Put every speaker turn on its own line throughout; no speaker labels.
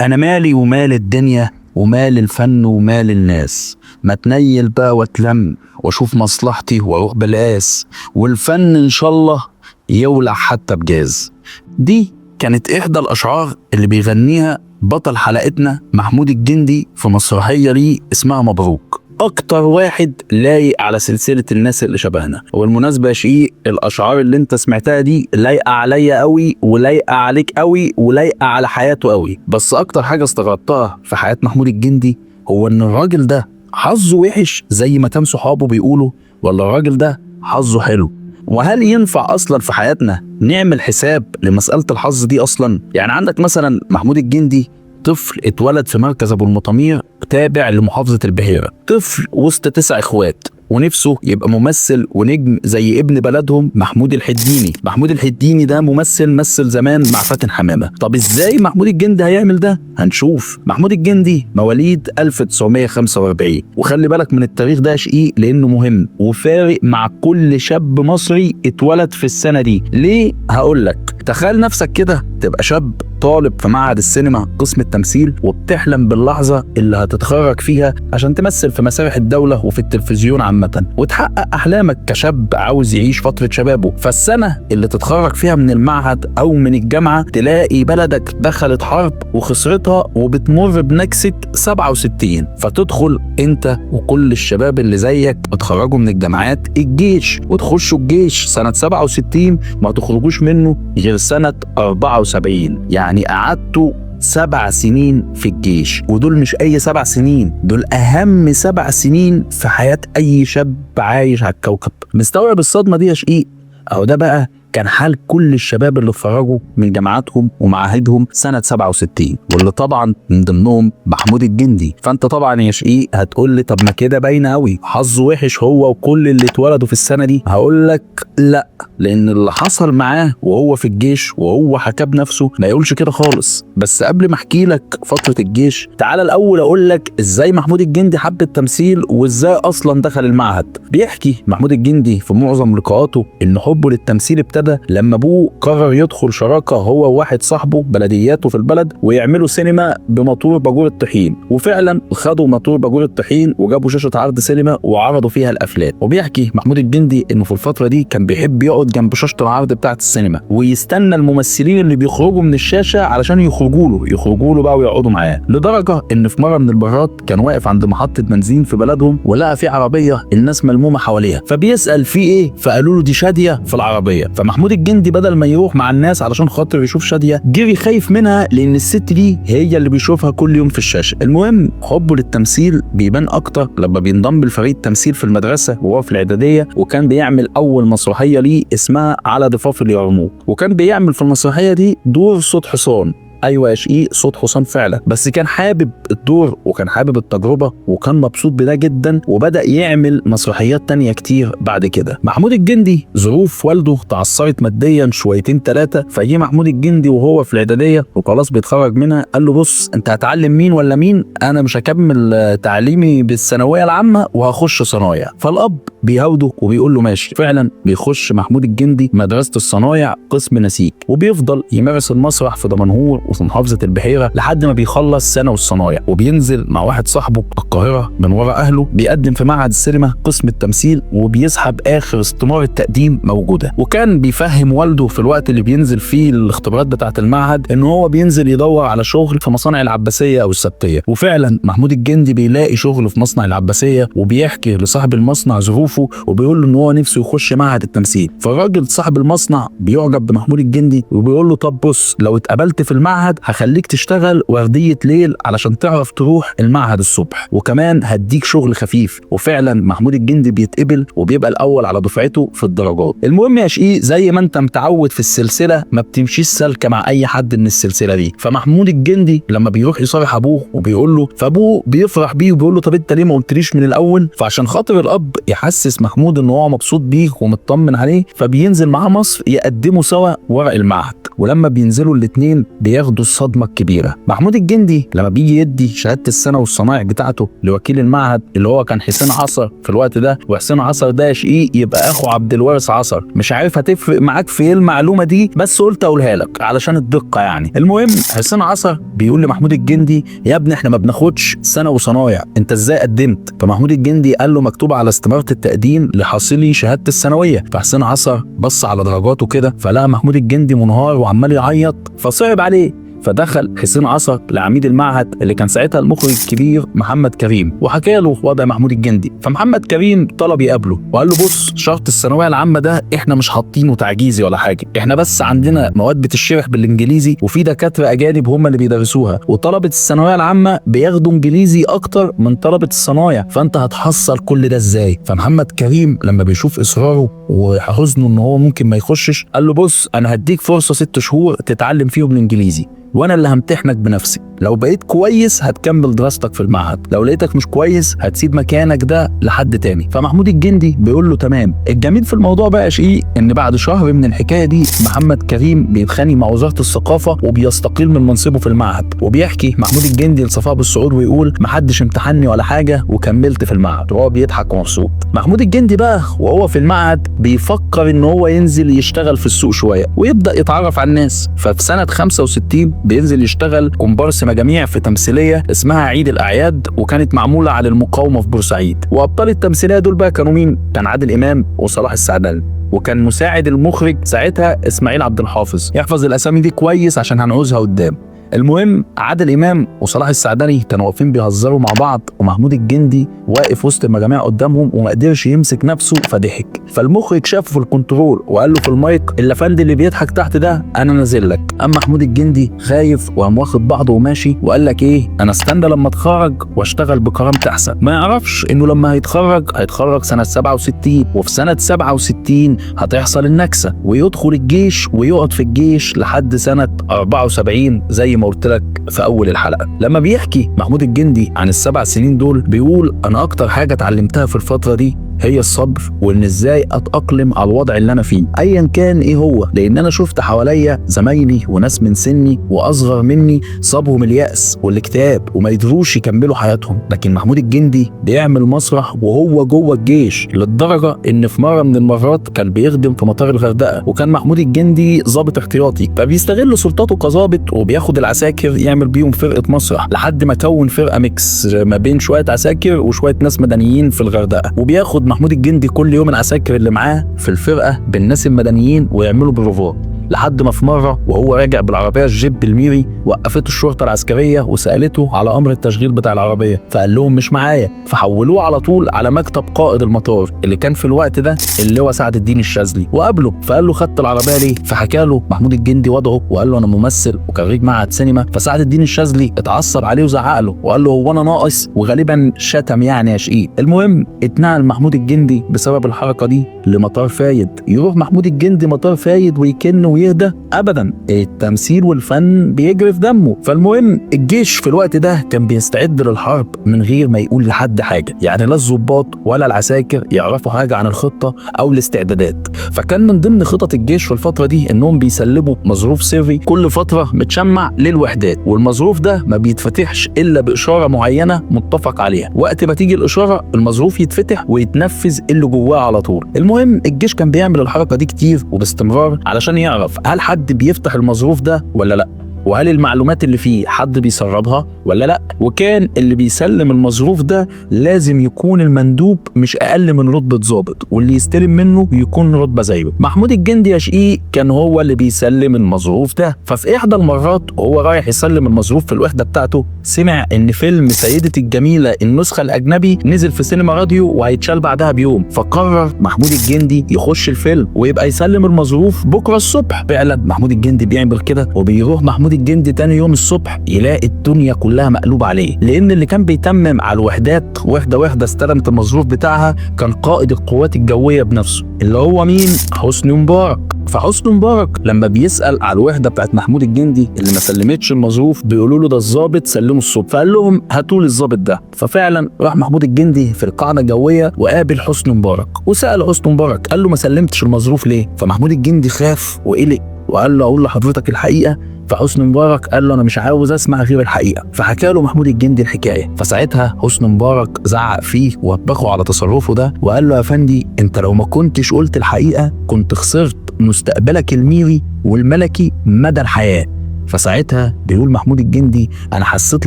انا مالي ومال الدنيا ومال الفن ومال الناس، ما تنيل بقى واتلم واشوف مصلحتي واروح بالقاس، والفن ان شاء الله يولع حتى بجاز. دي كانت احدى الاشعار اللي بيغنيها بطل حلقتنا محمود الجندي في مسرحية ليه اسمها مبروك. اكتر واحد لايق على سلسلة الناس اللي شبهنا. وبالمناسبة يا شقيق، الاشعار اللي انت سمعتها دي لايقة عليا قوي ولايقه عليك قوي ولايقه على حياته قوي. بس اكتر حاجة استغربتها في حياة محمود الجندي هو ان الراجل ده حظه وحش زي ما كان صحابه بيقولوا، ولا الراجل ده حظه حلو؟ وهل ينفع اصلا في حياتنا نعمل حساب لمسالة الحظ دي اصلا؟ يعني عندك مثلا محمود الجندي طفل اتولد في مركز ابو المطامير تابع لمحافظه البحيرة، طفل وسط 9 اخوات، ونفسه يبقى ممثل ونجم زي ابن بلدهم محمود الحديني. محمود الحديني ده ممثل مثل زمان مع فاتن حمامه. طب ازاي محمود الجندي هيعمل ده؟ هنشوف. محمود الجندي مواليد 1945، وخلي بالك من التاريخ ده يا شقيق لانه مهم وفارق مع كل شاب مصري اتولد في السنة دي. ليه؟ هقول لك. تخيل نفسك كده تبقى شاب طالب في معهد السينما قسم التمثيل، وبتحلم باللحظة اللي هتتخرج فيها عشان تمثل في مسارح الدولة وفي التلفزيون عامة، وتحقق أحلامك كشاب عاوز يعيش فترة شبابه. فالسنة اللي تتخرج فيها من المعهد أو من الجامعة تلاقي بلدك دخلت حرب وخسرتها وبتمر بنكسة 67، فتدخل أنت وكل الشباب اللي زيك اتخرجوا من الجامعات الجيش، وتخشوا الجيش سنة 67 ما تخرجوش منه غير سنة 74. يعني قعدتوا 7 سنين في الجيش، ودول مش أي 7 سنين، دول أهم 7 سنين في حياة أي شاب عايش على الكوكب. مستوعب الصدمة دي يا شقيق؟ أهو ده بقى كان حال كل الشباب اللي اتخرجوا من جامعاتهم ومعاهدهم سنة 67، واللي طبعا من ضمنهم محمود الجندي. فانت طبعا يا شقيق هتقول لي طب ما كده باينة قوي، حظه وحش هو وكل اللي اتولدوا في السنة دي. هقول لك لا، لان اللي حصل معاه وهو في الجيش وهو حكى بنفسه ما يقولش كده خالص. بس قبل ما احكي لك فترة الجيش، تعال الاول اقول لك ازاي محمود الجندي حب التمثيل وازاي اصلا دخل المعهد. بيحكي محمود الجندي في معظم لقاءاته ان حبه للتمثيل ابتدى لما ابوه قرر يدخل شراكة هو وواحد صاحبه بلدياته في البلد ويعملوا سينما بموتور باجور الطحين، وفعلا خدوا موتور باجور الطحين وجابوا شاشة عرض سينما وعرضوا فيها الافلام. وبيحكي محمود الجندي انه في الفترة دي كان بيحب يقعد جنب شاشة العرض بتاعه السينما ويستنى الممثلين اللي بيخرجوا من الشاشة علشان يخرجوا له بقى ويقعدوا معاه، لدرجة ان في مرة من المرات كان واقف عند محطة بنزين في بلدهم ولقى في عربية الناس ملمومه حواليها، فبيسال في ايه؟ فقالوا له دي شاديه في العربية. فمحمود الجندي بدل ما يروح مع الناس علشان خاطر يشوف شاديه، جري خايف منها لان الست دي هي اللي بيشوفها كل يوم في الشاشة. المهم حبه للتمثيل بيبان اكتر لما بينضم لفريق التمثيل في المدرسة وهو في الاعدادية، وكان بيعمل اول مسرحية ليه اسمها على ضفاف اليرموك، وكان بيعمل في المسرحية دي دور صوت حصان. ايوه يا شقيق، صوت حصان فعلا، بس كان حابب الدور وكان حابب التجربة وكان مبسوط بده جدا، وبدا يعمل مسرحيات تانية كتير بعد كده. محمود الجندي ظروف والده تعثرت ماديا شويتين ثلاثة، فجه محمود الجندي وهو في الاعدادية وخلاص بيتخرج منها قال له بص انت هتعلم مين ولا مين، انا مش هكمل تعليمي بالثانويه العامة وهخش صنايع. فالاب بيهاوده وبيقول له ماشي. فعلا بيخش محمود الجندي مدرسه الصنايع قسم نسيج، وبيفضل يمارس المسرح في دمنهور وفي محافظة البحيرة لحد ما بيخلص سنة والصنايع، وبينزل مع واحد صاحبه القاهرة من ورا اهله، بيقدم في معهد السينما قسم التمثيل وبيسحب اخر استماره تقديم موجودة. وكان بيفهم والده في الوقت اللي بينزل فيه الاختبارات بتاعه المعهد ان هو بينزل يدور على شغل في مصانع العباسية او السبتيه، وفعلا محمود الجندي بيلاقي شغل في مصنع العباسية، وبيحكي لصاحب المصنع ظروفه وبيقول له ان هو نفسه يخش معهد التمثيل. فالراجل صاحب المصنع بيعجب بمحمود الجندي وبيقول له طب بص، لو اتقبلت في المعهد هخليك تشتغل وردية ليل علشان تعرف تروح المعهد الصبح، وكمان هديك شغل خفيف. وفعلا محمود الجندي بيتقبل وبيبقى الاول على دفعته في الدرجات. المهم يا شقيق، زي ما انت متعود في السلسلة ما بتمشيش سالكة مع اي حد من السلسلة دي. فمحمود الجندي لما بيروح يصارح ابوه وبيقول له، فابوه بيفرح بيه وبيقول له طب انت ليه ما قلتليش من الاول؟ فعشان خاطر الاب يحسس محمود ان هو مبسوط بيه ومطمن عليه، فبينزل معاه مصر يقدموا سوا ورق المعهد. ولما بينزلوا الاثنين بياخدوا بياخدوا الصدمة الكبيرة. محمود الجندي لما بيجي يدي شهادة الثانوي والصنايع بتاعته لوكيل المعهد اللي هو كان حسين عصر في الوقت ده، وحسين عصر ده شقيق يبقى اخو عبد الوارث عصر. مش عارف هتفرق معاك في ايه المعلومة دي، بس قلت اقولها لك علشان الدقة يعني. المهم حسين عصر بيقول لمحمود الجندي يا ابني احنا ما بناخدش ثانوي وصنايع، انت ازاي قدمت؟ فمحمود الجندي قال له مكتوب على استماره التقديم لحاصلي شهادة الثانوية. فحسين عصر بص على درجاته كده فلقى محمود الجندي منهار وعمال يعيط، فصعب عليه. فدخل حسين عصر لعميد المعهد اللي كان ساعتها المخرج الكبير محمد كريم، وحكى له وضع محمود الجندي. فمحمد كريم طلب يقابله وقال له بص، شرط الثانوية العامة ده احنا مش حاطينه تعجيزي ولا حاجة، احنا بس عندنا مواد بتشرح بالانجليزي وفي دكاترة اجانب هم اللي بيدرسوها، وطلبه الثانوية العامة بياخدوا انجليزي اكتر من طلبه الصنايع، فانت هتحصل كل ده ازاي؟ فمحمد كريم لما بيشوف اصراره وحزنه ان هو ممكن ما يخشش قال له بص، انا هديك فرصة 6 شهور تتعلم فيهم الانجليزي، وانا اللي همتحنك بنفسي، لو بقيت كويس هتكمل دراستك في المعهد، لو لقيتك مش كويس هتسيب مكانك ده لحد تاني. فمحمود الجندي بيقول له تمام. الجميل في الموضوع بقى شيء ان بعد شهر من الحكاية دي محمد كريم بيتخانق مع وزارة الثقافة وبيستقيل من منصبه في المعهد. وبيحكي محمود الجندي لصفاء بالسعود ويقول محدش امتحني ولا حاجة وكملت في المعهد، وهو بيضحك ومبسوط. محمود الجندي بقى وهو في المعهد بيفكر ان هو ينزل يشتغل في السوق شوية ويبدا يتعرف على الناس. ففي سنة 65 بينزل يشتغل كومبارس مجاميع في تمثيلية اسمها عيد الاعياد، وكانت معمولة على المقاومة في بورسعيد. وابطال التمثيلية دول بقى كانوا مين؟ كان عادل امام وصلاح السعدني، وكان مساعد المخرج ساعتها اسماعيل عبد الحافظ. يحفظ الاسامي دي كويس عشان هنعوزها قدام. المهم عادل امام وصلاح السعدني كانوا واقفين بيهزروا مع بعض، ومحمود الجندي واقف وسط المجاميع قدامهم وما قدرش يمسك نفسه فضحك. فالمخرج شافه في الكنترول وقال له في المايك الافندي اللي بيضحك تحت ده انا نازل لك. اما محمود الجندي خايف وقام واخد بعضه وماشي وقال لك ايه، انا استنى لما اتخرج واشتغل بكرامتي احسن. ما يعرفش انه لما هيتخرج هيتخرج سنة 67، وفي سنة 67 هتحصل النكسه ويدخل الجيش ويقعد في الجيش لحد سنة 74 زي ما قلت لك في اول الحلقة. لما بيحكي محمود الجندي عن ال7 سنين دول بيقول انا اكتر حاجة اتعلمتها في الفترة دي هي الصبر، وان ازاي اتاقلم على الوضع اللي انا فيه ايا كان ايه هو، لان انا شفت حواليا زمايلي وناس من سني واصغر مني صابهم اليأس والاكتئاب وما يقدروش يكملوا حياتهم. لكن محمود الجندي بيعمل مسرح وهو جوه الجيش، للدرجة ان في مرة من المرات كان بيخدم في مطار الغردقه، وكان محمود الجندي ضابط احتياطي، فبيستغل سلطته كظابط وبياخد العساكر يعمل بيهم فرقه مسرح لحد ما كون فرقه mix ما بين شوية عساكر وشوية ناس مدنيين في الغردقه. وبياخد محمود الجندي كل يوم العساكر اللي معاه في الفرقة بالناس المدنيين ويعملوا بروفات، لحد ما في مرة وهو راجع بالعربية الجيب الميري وقفته الشرطة العسكرية وسالته على امر التشغيل بتاع العربية، فقال لهم مش معايا، فحولوه على طول على مكتب قائد المطار اللي كان في الوقت ده اللي هو سعد الدين الشاذلي، وقابله فقال له خدت العربية ليه؟ فحكى له محمود الجندي وضعه وقال له انا ممثل وخريج معهد سينما. فسعد الدين الشاذلي اتعصب عليه وزعق له وقال له هو انا ناقص، وغالبا شتم يعني يا شقيق. المهم اتنقل محمود الجندي بسبب الحركة دي لمطار فايد. يروح محمود الجندي مطار فايد ويكن ويهدى؟ ابدا، التمثيل والفن بيجري في دمه. فالمهم الجيش في الوقت ده كان بيستعد للحرب من غير ما يقول لحد حاجة، يعني لا الضباط ولا العساكر يعرفوا حاجة عن الخطة او الاستعدادات. فكان من ضمن خطط الجيش في الفترة دي انهم بيسلموا مظروف سري كل فترة متشمع للوحدات، والمظروف ده ما بيتفتحش الا باشارة معينة متفق عليها، وقت ما تيجي الاشارة المظروف يتفتح ويتنفذ اللي جواه على طول. المهم الجيش كان بيعمل الحركة دي كتير وباستمرار علشان يعرف هل حد بيفتح المظروف ده ولا لا، وهل المعلومات اللي فيه حد بيسربها ولا لا. وكان اللي بيسلم المظروف ده لازم يكون المندوب مش اقل من رتبه ضابط، واللي يستلم منه يكون رتبه زيه. محمود الجندي يا شقيق كان هو اللي بيسلم المظروف ده. ففي احدى المرات وهو رايح يسلم المظروف في الوحدة بتاعته سمع ان فيلم سيدتي الجميلة النسخة الاجنبي نزل في سينما راديو وهيتشال بعدها بيوم، فقرر محمود الجندي يخش الفيلم ويبقى يسلم المظروف بكره الصبح. فعلا محمود الجندي بيعمل كده، وبيروح محمود الجندي تاني يوم الصبح يلاقي الدنيا كلها مقلوبة عليه، لان اللي كان بيتمم على الوحدات وحده وحده استلمت المظروف بتاعها كان قائد القوات الجوية بنفسه اللي هو مين؟ حسني مبارك. فحسني مبارك لما بيسال على الوحدة بتاعت محمود الجندي اللي ما سلمتش المظروف بيقولوا له ده الظابط سلمه الصبح، فقال لهم هاتوا لي الظابط ده. ففعلا راح محمود الجندي في القاعدة الجوية وقابل حسني مبارك، وسال حسني مبارك قال له ما سلمتش المظروف ليه؟ فمحمود الجندي خاف وقلق وقال له اقول لحضرتك الحقيقة، فحسني مبارك قال له انا مش عاوز اسمع غير الحقيقة. فحكى له محمود الجندي الحكاية. فساعتها حسني مبارك زعق فيه ووبخه على تصرفه ده، وقال له يا فندي انت لو ما كنتش قلت الحقيقة كنت خسرت مستقبلك الميري والملكي مدى الحياة. فساعتها بيقول محمود الجندي انا حسيت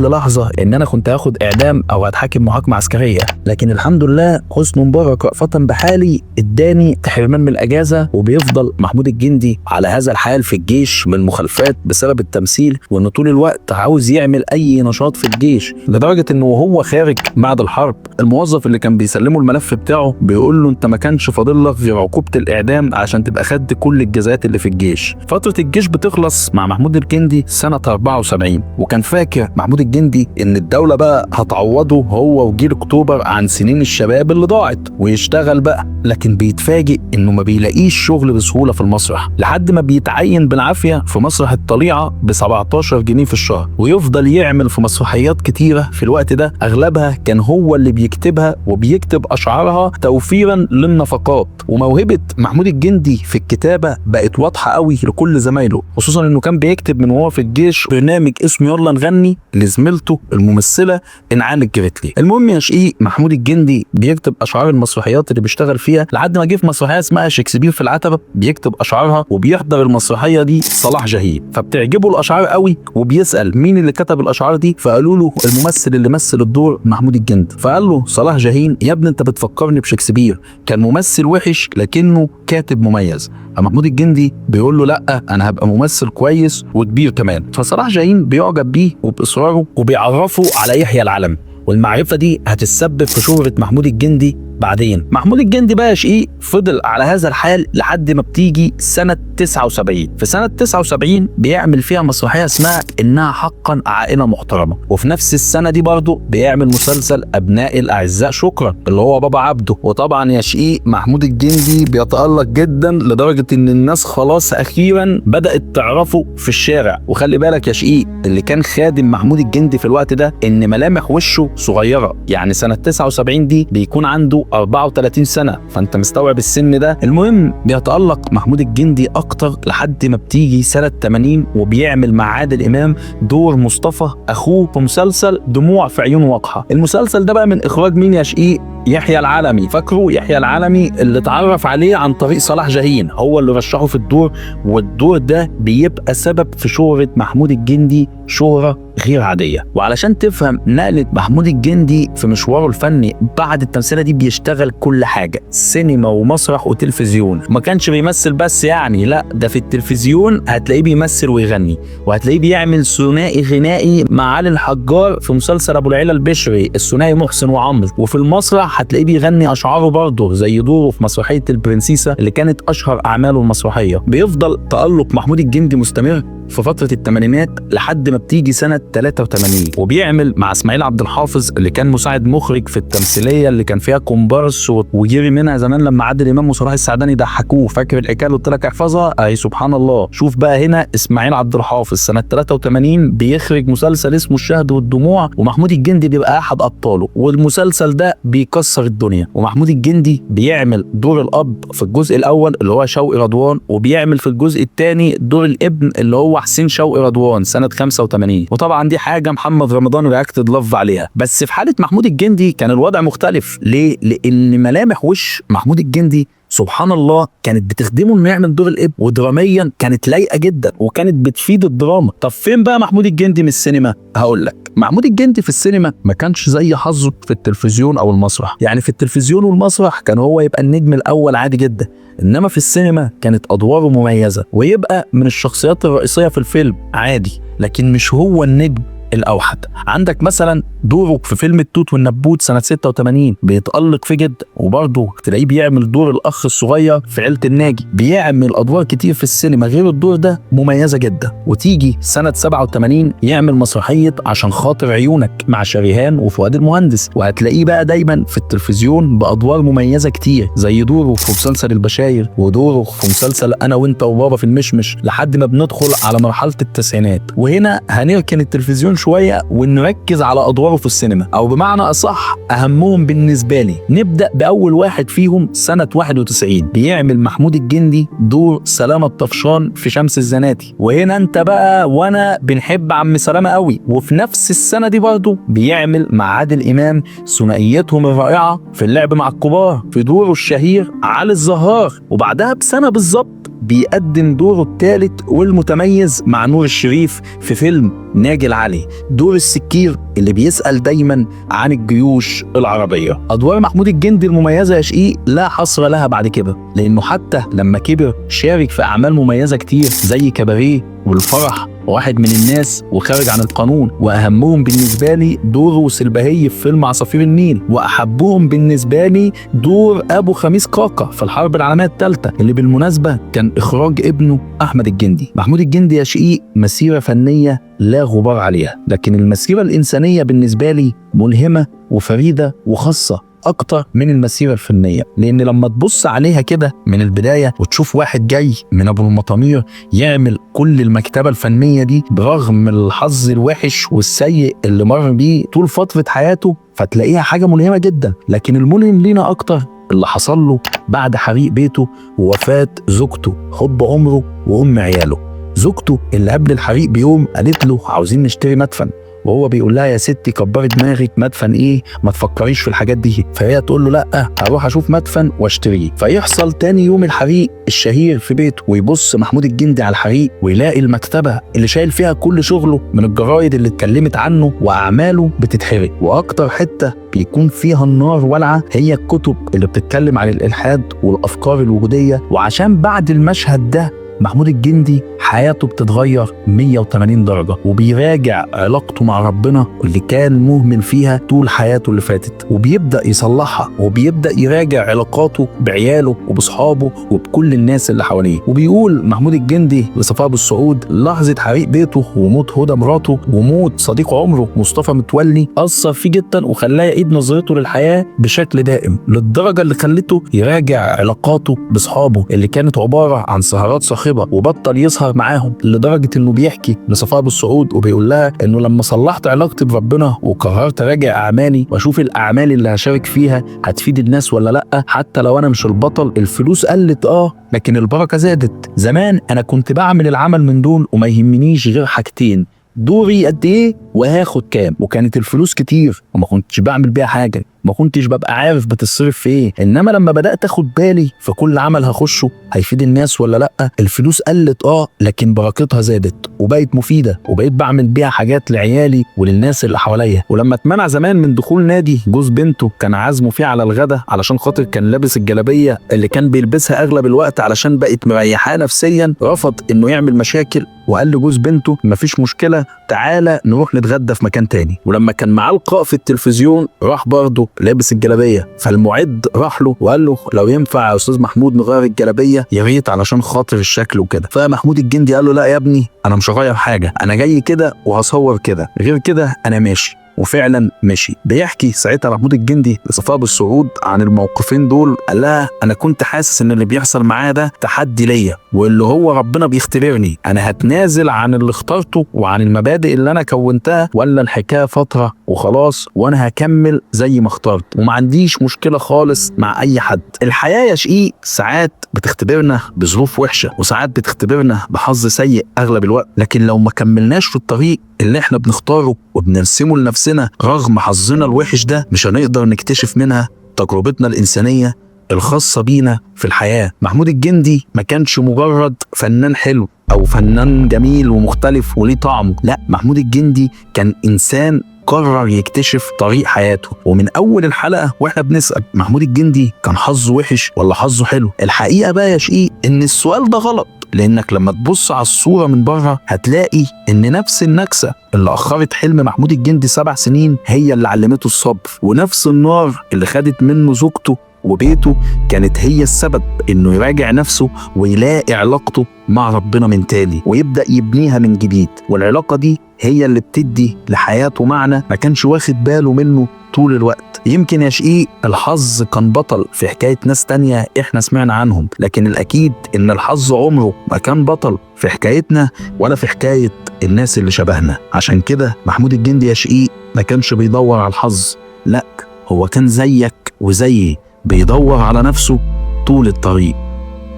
للحظة ان انا كنت هاخد اعدام او هتحاكم محاكمة عسكرية، لكن الحمد لله حسني مبارك رأفة بحالي اداني حرمان من الاجازة. وبيفضل محمود الجندي على هذا الحال في الجيش من مخالفات بسبب التمثيل، وانه طول الوقت عاوز يعمل اي نشاط في الجيش، لدرجة انه وهو خارج بعد الحرب الموظف اللي كان بيسلمه الملف بتاعه بيقول له انت ما كانش فاضل لك غير عقوبه الاعدام عشان تبقى خدت كل الجزاءات اللي في الجيش. فترة الجيش بتخلص مع محمود الجندي سنة 74، وكان فاكر محمود الجندي ان الدولة بقى هتعوضه هو وجيل اكتوبر عن سنين الشباب اللي ضاعت ويشتغل بقى، لكن بيتفاجئ انه ما بيلاقيش شغل بسهولة في المسرح، لحد ما بيتعين بالعافية في مسرح الطليعة ب 17 جنيه في الشهر، ويفضل يعمل في مسرحيات كتيرة في الوقت ده اغلبها كان هو اللي بيكتبها وبيكتب اشعارها توفيرا للنفقات. وموهبة محمود الجندي في الكتابة بقت واضحة قوي لكل زمايله، خصوصا انه كان بيكتب من وهو في الجيش برنامج اسمه يلا نغني لزميلته الممثلة انعام الجريتلي. المهم يا شقيق محمود الجندي بيكتب اشعار المسرحيات اللي بيشتغل فيها، لحد ما جه في مسرحية اسمها شكسبير في العتبة بيكتب اشعارها، وبيحضر المسرحية دي صلاح جاهين، فبتعجبه الاشعار قوي وبيسال مين اللي كتب الاشعار دي، فقالوا له الممثل اللي مثل الدور محمود الجندي. فقال له صلاح جاهين يا ابني انت بتفكرني بشكسبير، كان ممثل وحش لكنه كاتب مميز. فمحمود الجندي بيقول له لا انا هبقى ممثل كويس وكبير كمان. فصلاح جاهين بيعجب بيه وباصراره وبيعرفه على يحيى العلمي، والمعرفة دي هتتسبب في شهره محمود الجندي بعدين. محمود الجندي بقى شقيق فضل على هذا الحال لحد ما بتيجي سنة 79. في سنة 79 بيعمل فيها مسرحية اسمها إنها حقا عائلة محترمة، وفي نفس السنة دي برضه بيعمل مسلسل أبناء الأعزاء شكرا اللي هو بابا عبده. وطبعا يا شقيق محمود الجندي بيتألق جدا لدرجة إن الناس خلاص أخيرا بدأت تعرفه في الشارع. وخلي بالك يا شقيق اللي كان خادم محمود الجندي في الوقت ده إن ملامح وشه صغيرة، يعني سنة 79 دي بيكون عنده 34 سنة، فأنت مستوعب السن ده. المهم بيتألق محمود الجندي أكتر لحد ما بتيجي سنة 80 وبيعمل مع عادل إمام دور مصطفى أخوه في مسلسل دموع في عيون وقحة. المسلسل ده بقى من إخراج مين يا شقيق؟ يحيى العلمي. فاكره يحيى العلمي اللي اتعرف عليه عن طريق صلاح جاهين، هو اللي رشحه في الدور، والدور ده بيبقى سبب في شهرة محمود الجندي شهرة غير عادية. وعلشان تفهم نقلة محمود الجندي في مشواره الفني بعد التمثيلة دي، بيشتغل كل حاجة، سينما ومسرح وتلفزيون. ما كانش بيمثل بس يعني، لا ده في التلفزيون هتلاقيه بيمثل ويغني، وهتلاقيه بيعمل ثنائي غنائي مع علي الحجار في مسلسل ابو العلا البشري الثنائي محسن وعمرو. وفي المسرح هتلاقيه بيغني اشعاره برضه زي دوره في مسرحية البرنسيسة اللي كانت اشهر اعماله المسرحية. بيفضل تألق محمود الجندي مستمر في فترة الثمانينات لحد ما بتيجي سنة 83 وبيعمل مع اسماعيل عبد الحافظ اللي كان مساعد مخرج في التمثيلية اللي كان فيها كومبارس وجري منها زمان لما عادل امام وصلاح السعداني ضحكوه، فاكر الحكاية اللي قلت لك احفظها؟ اي سبحان الله. شوف بقى هنا اسماعيل عبد الحافظ سنة 83 بيخرج مسلسل اسمه الشهد والدموع، ومحمود الجندي بيبقى احد ابطاله، والمسلسل ده بيكسر الدنيا. ومحمود الجندي بيعمل دور الاب في الجزء الاول اللي هو شوقي رضوان، وبيعمل في الجزء الثاني دور الابن اللي هو حسين شوقي رضوان سنة 85. وطبعا دي حاجة محمد رمضان reacted love عليها. بس في حالة محمود الجندي كان الوضع مختلف. ليه؟ لأن ملامح وش محمود الجندي سبحان الله كانت بتخدمه انه يعمل دور الاب، ودراميا كانت لايقة جدا وكانت بتفيد الدراما. طب فين بقى محمود الجندي من السينما؟ هقول لك، محمود الجندي في السينما ما كانش زي حظه في التلفزيون او المسرح. يعني في التلفزيون والمسرح كان هو يبقى النجم الاول عادي جدا، انما في السينما كانت ادواره مميزة ويبقى من الشخصيات الرئيسية في الفيلم عادي، لكن مش هو النجم الاوحد. عندك مثلا دوره في فيلم التوت والنبوت سنة 86 بيتالق فيه جدا، وبرضه تلاقيه بيعمل دور الاخ الصغير في عيله الناجي. بيعمل ادوار كتير في السينما غير الدور ده مميزة جدا. وتيجي سنة 87 يعمل مسرحية عشان خاطر عيونك مع شريهان وفؤاد المهندس، وهتلاقيه بقى دايما في التلفزيون بادوار مميزة كتير زي دوره في مسلسل البشاير ودوره في مسلسل انا وانت وبابا في المشمش، لحد ما بندخل على مرحلة التسعينات. وهنا هنركن التلفزيون شوية ونركز على ادواره في السينما، او بمعنى اصح اهمهم بالنسبة لي. نبدا باول واحد فيهم سنة 91، بيعمل محمود الجندي دور سلامه الطفشان في شمس الزناتي، وهنا انت بقى وانا بنحب عم سلامه قوي. وفي نفس السنة دي برضه بيعمل مع عادل امام ثنائيتهم الرائعة في اللعب مع الكبار في دوره الشهير علي الزهار. وبعدها بسنة بالظبط بيقدم دوره الثالث والمتميز مع نور الشريف في فيلم ناجي العلي، دور السكير اللي بيسأل دايما عن الجيوش العربية. أدوار محمود الجندي المميزة يا شقيق لا حصر لها بعد كده، لأنه حتى لما كبر شارك في أعمال مميزة كتير زي كباريه والفرح وواحد من الناس وخارج عن القانون، واهمهم بالنسبة لي دوره سلبهي في فيلم عصافير النيل، واحبهم بالنسبة لي دور ابو خميس قاقه في الحرب العالمية الثالثة اللي بالمناسبة كان اخراج ابنه احمد الجندي. محمود الجندي يا شقيق مسيره فنية لا غبار عليها، لكن المسيرة الانسانية بالنسبة لي ملهمة وفريدة وخاصة اكتر من المسيرة الفنية، لان لما تبص عليها كده من البداية وتشوف واحد جاي من ابو المطامير يعمل كل المكتبة الفنية دي برغم الحظ الوحش والسيء اللي مر بيه طول فترة حياته، فتلاقيها حاجة ملهمة جدا. لكن الملهم لينا اكتر اللي حصل له بعد حريق بيته ووفاه زوجته حب عمره وام عياله. زوجته اللي قبل الحريق بيوم قالت له عاوزين نشتري مدفن، وهو بيقول لها يا ستي كبري دماغك، مدفن ايه، ما تفكريش في الحاجات دي. فهي تقول له لا، هروح اشوف مدفن واشتريه. فيحصل تاني يوم الحريق الشهير في بيته، ويبص محمود الجندي على الحريق ويلاقي المكتبة اللي شايل فيها كل شغله من الجرايد اللي اتكلمت عنه واعماله بتتحرق، واكتر حتة بيكون فيها النار والعه هي الكتب اللي بتتكلم عن الالحاد والافكار الوجودية. وعشان بعد المشهد ده محمود الجندي حياته بتتغير 180 درجة، وبيراجع علاقته مع ربنا اللي كان مهمل فيها طول حياته اللي فاتت، وبيبدأ يصلحها، وبيبدأ يراجع علاقاته بعياله وبصحابه وبكل الناس اللي حواليه. وبيقول محمود الجندي لصفاء ابو السعود لحظة حريق بيته وموت هدى مراته وموت صديق عمره مصطفى متولي أثر فيه جدا وخلاه يعيد نظرته للحياة بشكل دائم، للدرجة اللي خلته يراجع علاقاته بصحابة اللي كانت عبارة عن سهرات صاخبة، وبطل يسهر معاهم، لدرجة انه بيحكي لصفاء ابو السعود وبيقول لها انه لما صلحت علاقتي بربنا وقررت اراجع اعمالي واشوف الاعمال اللي هشارك فيها هتفيد الناس ولا لا، حتى لو انا مش البطل، الفلوس قلت لكن البركة زادت. زمان انا كنت بعمل العمل من دول وما يهمنيش غير حاجتين، دوري قد ايه وهاخد كام، وكانت الفلوس كتير وما كنتش بعمل بيها حاجة، ما كنتش ببقى عارف بتصرف في ايه. انما لما بدات اخد بالي في كل عمل هخشه هيفيد الناس ولا لا، الفلوس قلت لكن بركتها زادت وبقت مفيدة، وبقيت بعمل بيها حاجات لعيالي وللناس اللي حواليا. ولما اتمنع زمان من دخول نادي جوز بنته كان عازمة فيه على الغدا علشان خاطر كان لابس الجلابية اللي كان بيلبسها اغلب الوقت علشان بقت مريحاه نفسيا، رفض انه يعمل مشاكل وقال لجوز بنته مفيش مشكلة، تعالى نروح نتغدى في مكان تاني. ولما كان معاه لقاء في التلفزيون راح برضه لابس الجلابية، فالمعد راح له وقال له لو ينفع يا استاذ محمود نغير الجلابية يا ريت علشان خاطر الشكل وكده. فمحمود الجندي قال له لا يا ابني، انا مش هغير حاجة، انا جاي كده وهصور كده، غير كده انا ماشي. وفعلا مشي. بيحكي ساعتها محمود الجندي لصفاء ابو السعود عن الموقفين دول، قال لها انا كنت حاسس ان اللي بيحصل معايا ده تحدي ليا، واللي هو ربنا بيختبرني، انا هتنازل عن اللي اخترته وعن المبادئ اللي انا كونتها، ولا الحكاية فترة وخلاص وانا هكمل زي ما اخترت وما عنديش مشكلة خالص مع اي حد. الحياة يا شقيق ساعات بتختبرنا بظروف وحشة، وساعات بتختبرنا بحظ سيء اغلب الوقت، لكن لو ما كملناش في الطريق اللي احنا بنختاره وبنرسمه لنفسنا رغم حظنا الوحش ده، مش هنقدر نكتشف منها تجربتنا الإنسانية الخاصة بينا في الحياة. محمود الجندي ما كانش مجرد فنان حلو أو فنان جميل ومختلف وليه طعمه، لا، محمود الجندي كان إنسان قرر يكتشف طريق حياته. ومن أول الحلقة وإحنا بنسأل محمود الجندي كان حظه وحش ولا حظه حلو؟ الحقيقة بقى يا شقيق إن السؤال ده غلط، لأنك لما تبص على الصورة من بره هتلاقي إن نفس النكسة اللي أخرت حلم محمود الجندي 7 سنين هي اللي علمته الصبر، ونفس النار اللي خدت منه زوجته وبيته كانت هي السبب إنه يراجع نفسه ويلاقي علاقته مع ربنا من تاني ويبدأ يبنيها من جديد. والعلاقة دي هي اللي بتدي لحياته معنى ما كانش واخد باله منه طول الوقت. يمكن يا شقيق الحظ كان بطل في حكاية ناس تانية احنا سمعنا عنهم، لكن الأكيد إن الحظ عمره ما كان بطل في حكايتنا ولا في حكاية الناس اللي شبهنا. عشان كده محمود الجندي يا شقيق ما كانش بيدور على الحظ، لا، هو كان زيك وزيي بيدور على نفسه طول الطريق.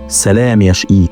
سلام يا شقيق.